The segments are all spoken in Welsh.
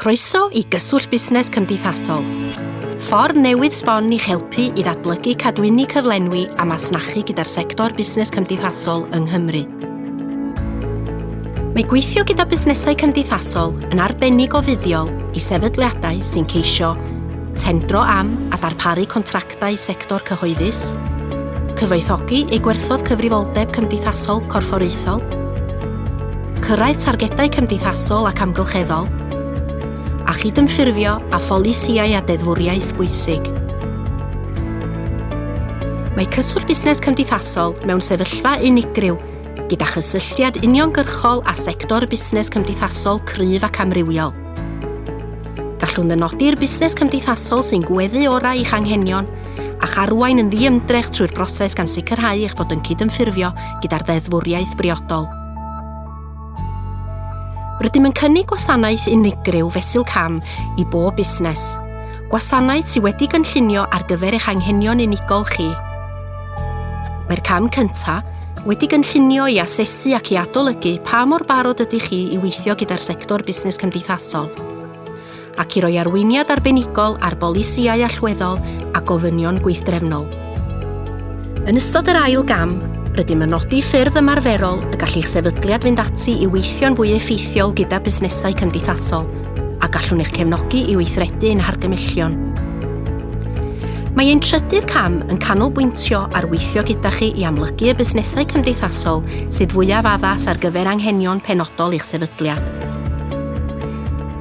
Croeso i Gyswllt Busnes Cymdeithasol. Ffordd newydd sbon i'ch helpu i ddatblygu cadwyni cyflenwi a masnachu gyda'r sector busnes cymdeithasol yng Nghymru. Mae gweithio gyda busnesau cymdeithasol yn arbennig o fuddiol i sefydliadau sy'n ceisio tendro am a darparu contractau sector cyhoeddus, cyfoethogi eu gwerthoedd cyfrifoldeb cymdeithasol corfforaethol, cyrraedd targedau cymdeithasol ac amgylcheddol, a chydymffurfio â pholisïau a deddfwriaeth bwysig. Mae Cyswllt Busnes Cymdeithasol mewn sefyllfa unigryw gyda chysylltiad uniongyrchol â sector busnes cymdeithasol cryf ac amrywiol. Gallwn ddynodi'r busnes cymdeithasol sy'n gweddu orau i'ch anghenion a'ch arwain yn ddiymdrech trwy'r broses gan sicrhau eich bod yn cydymffurfio gyda'r ddeddfwriaeth briodol. Rydym yn cynnig gwasanaeth unigryw fesul cam i bob busnes, gwasanaeth sydd wedi gynllunio ar gyfer eich anghenion unigol chi. Mae'r cam cyntaf wedi gynllunio i asesu ac i adolygu pa mor barod ydych chi i weithio gyda'r sector busnes cymdeithasol, ac i roi arweiniad arbenigol ar bolisïau allweddol a gofynion gweithdrefnol. Yn ystod yr ail gam, rydym yn nodi ffyrdd ymarferol y gall eich sefydliad fynd ati i weithio'n fwy effeithiol gyda busnesau cymdeithasol, a gallwn eich cefnogi i weithredu ein hargymhellion. Mae ein trydydd cam yn canolbwyntio ar weithio gyda chi i amlygu y busnesau cymdeithasol sydd fwyaf addas ar gyfer anghenion penodol eich sefydliad.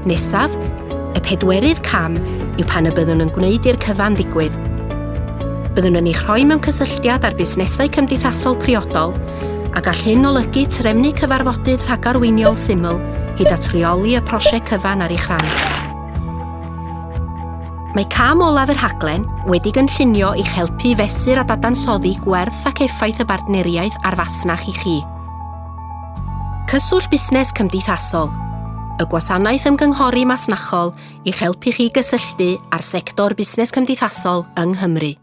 Nesaf, y pedwerydd cam yw pan y byddwn yn gwneud i'r cyfan ddigwydd. Byddwn yn eich rhoi mewn cysylltiad â'r busnesau cymdeithasol priodol, a gall hyn olygu trefnu cyfarfodydd rhagarweiniol syml hyd at reoli y prosiect cyfan ar eich rhan. Mae cam olaf y rhaglen wedi gynllunio i'ch helpu i fesur a dadansoddi gwerth ac effaith y bartneriaeth ar fasnach i chi. Cyswllt Busnes Cymdeithasol, y gwasanaeth ymgynghori masnachol i'ch helpu chi gysylltu â'r sector busnes cymdeithasol yng Nghymru.